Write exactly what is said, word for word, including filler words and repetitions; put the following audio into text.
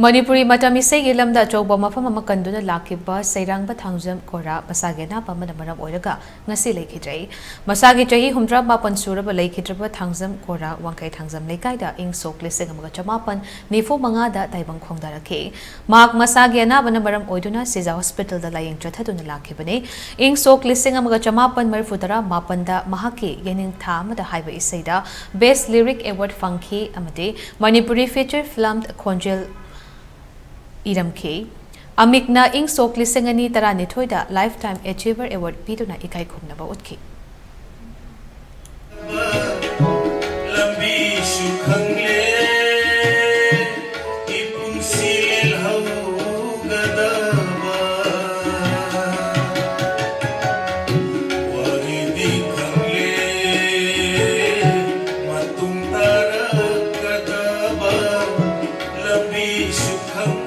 ꯃꯅꯤꯄꯨꯔꯤ ꯃꯇꯝ ꯏꯁꯩꯒꯤ ꯂꯝꯗ ꯑꯆꯧꯕ ꯃꯐꯝ ꯑꯃ ꯀꯟꯗꯨꯅ ꯂꯥꯛꯈꯤꯕ ꯁꯩꯔꯥꯡꯕ ꯊꯥꯡꯖꯝ ꯀꯣꯔꯥ ꯃꯁꯥꯒꯤ ꯑꯅꯥꯕ ꯑꯃꯅ ꯃꯔꯝ ꯑꯣꯏꯔꯒ ꯉꯁꯤ ꯂꯩꯈꯤꯗ꯭ꯔꯦ꯫ ꯃꯁꯥꯒꯤ ꯆꯍꯤ ꯍꯨꯝꯗ꯭ꯔꯥ ꯃꯥꯄꯟ ꯁꯨꯔꯕ ꯂꯩꯈꯤꯗ꯭ꯔꯕ ꯊꯥꯡꯖꯝ ꯀꯣꯔꯥ ꯋꯥꯡꯈꯩ ꯊꯥꯡꯖꯝ ꯂꯩꯀꯥꯏꯗ ꯏꯪ ꯁꯣꯛ ꯂꯤꯁꯤꯡ ꯑꯃꯒ ꯆꯃꯥꯄꯟ ꯅꯤꯐꯨ ꯃꯉꯥꯗ ꯇꯥꯏꯕꯪ ꯈꯣꯡꯗꯥꯔꯛꯈꯤ꯫ ꯃꯍꯥꯛ ꯃꯁꯥꯒꯤ ꯑꯅꯥꯕꯅ ꯃꯔꯝ ꯑꯣꯏꯗꯨꯅ ꯁꯤꯖꯥ ꯍꯣꯁꯄꯤꯇꯥꯜꯗ ꯂꯥꯌꯦꯡ ꯆꯠꯊꯗꯨꯅ ꯂꯥꯛꯈꯤꯕꯅꯤ꯫ ꯏꯪ ꯁꯣꯛ ꯂꯤꯁꯤꯡ ꯑꯃꯒ ꯆꯃꯥꯄꯟ ꯃꯔꯤꯐꯨ ꯇꯔꯥ ꯃꯥꯄꯟꯗ ꯃꯍꯥꯛꯀꯤ ꯌꯦꯅꯤꯡꯊꯥ ꯑꯃꯗ ꯍꯥꯏꯕ ꯏꯁꯩꯗ Best Lyric Award ꯐꯪꯈꯤ ꯑꯃꯗꯤ ꯃꯅꯤꯄꯨꯔꯤ Feature Film ꯈꯣꯟꯖꯦꯜ ꯏꯔꯝꯈꯤ꯫ ꯑꯃꯤꯛꯅ ꯏꯪ ꯁꯣꯛ ꯂꯤꯁꯤꯡ ꯑꯅꯤ ꯇꯔꯥꯅꯤꯊꯣꯏꯗ Lifetime Achiever Award ꯄꯤꯗꯨꯅ ꯏꯀꯥꯏ ꯈꯨꯝꯅꯕ ꯎꯠꯈꯤ꯫ ꯂꯝꯕꯤꯁꯨ ꯈꯪꯂꯦ, ꯏꯄꯨꯟꯁꯤ ꯂꯦꯜꯍꯧꯒꯗꯕ꯫ ꯋꯥꯔꯤꯗꯤ ꯈꯪꯂꯦ, ꯃꯇꯨꯡ ꯇꯥꯔꯛꯀꯗꯕ꯫ ꯂꯝꯕꯤꯁꯨ ꯈꯪ